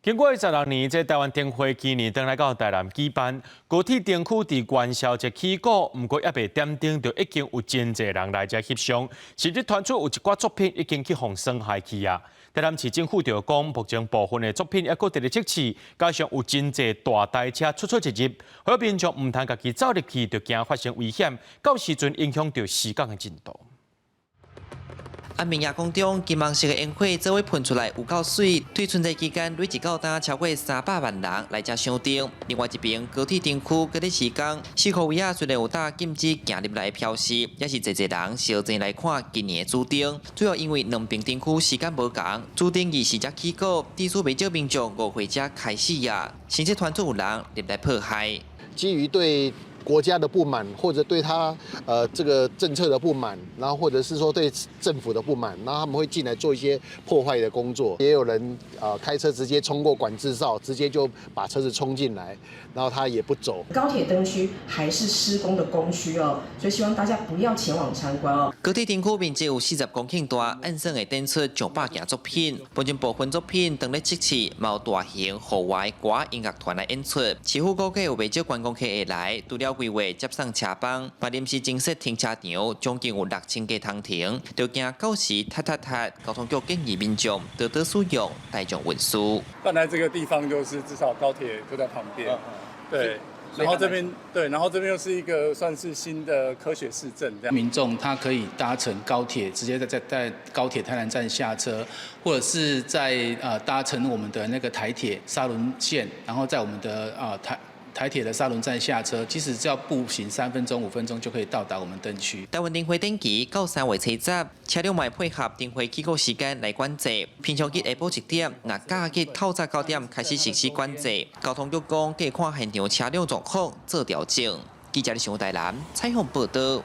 經過16年，這台灣燈會今年轉來到台南舉辦。高鐵燈區佇元宵節起鼓，毋過猶未點燈，就已經有真濟人來遮翕相，甚至傳出有一寡作品已經去予損害去啊！台南市政府就講，目前部分的作品猶閣佇咧測試，加上有真濟大台車出出入入，予民眾毋通家己走入去，就驚發生危險，到時陣影響著施工的進度。暗暝夜空中，金黃色的煙火做伙噴出來，有夠媠。對春節期間累計到今超過300萬人來遮賞燈。另外一邊，高鐵燈區閣咧施工，四箍圍仔雖然有打禁止行入來標示，也是濟濟人相爭來看今年的主燈。主要因為兩邊燈區時間無仝，主燈二時才起鼓，致使袂少民眾誤會才開始啊，甚至傳出有人入來破壞。基於對國家的不滿，或者對他這個政策的不滿，然後或者是說對政府的不滿，然後他們會進來做一些破壞的工作。也有人開車直接衝過管制哨，直接就把車子衝進來，然後他也不走。高鐵燈區還是施工的工區哦，所以希望大家不要前往參觀哦。高鐵燈區面積有40公頃大，按算會展出上百件作品，當中部分作品當咧測試，嘛有大型戶外歌音樂團來演出。市府估計有袂少觀光客會來，除了規劃接送車班，嘛臨時增設停車場，將近有6000個通停，就驚到時塞塞塞。交通局建議民眾多多使用大眾運輸。本來這個地方就是至少高鐵就在旁邊，對，然後這邊對，然後這邊又是一個算是新的科學市鎮，這樣。民眾他可以搭乘高鐵，直接在高鐵台南站下車，或者是在搭乘我們的那個台鐵沙崙線，然後在我們的台鐵的沙崙站下車，其實只要步行3分鐘、5分鐘就可以到達我們燈區。台灣燈會展期到3月70，車輛嘛配合燈會起鼓時間來管制。平常日下晡1點，若假日透早9點開始實施管制。交通局講，會看現場車輛狀況做調整。記者李想台南採訪報道。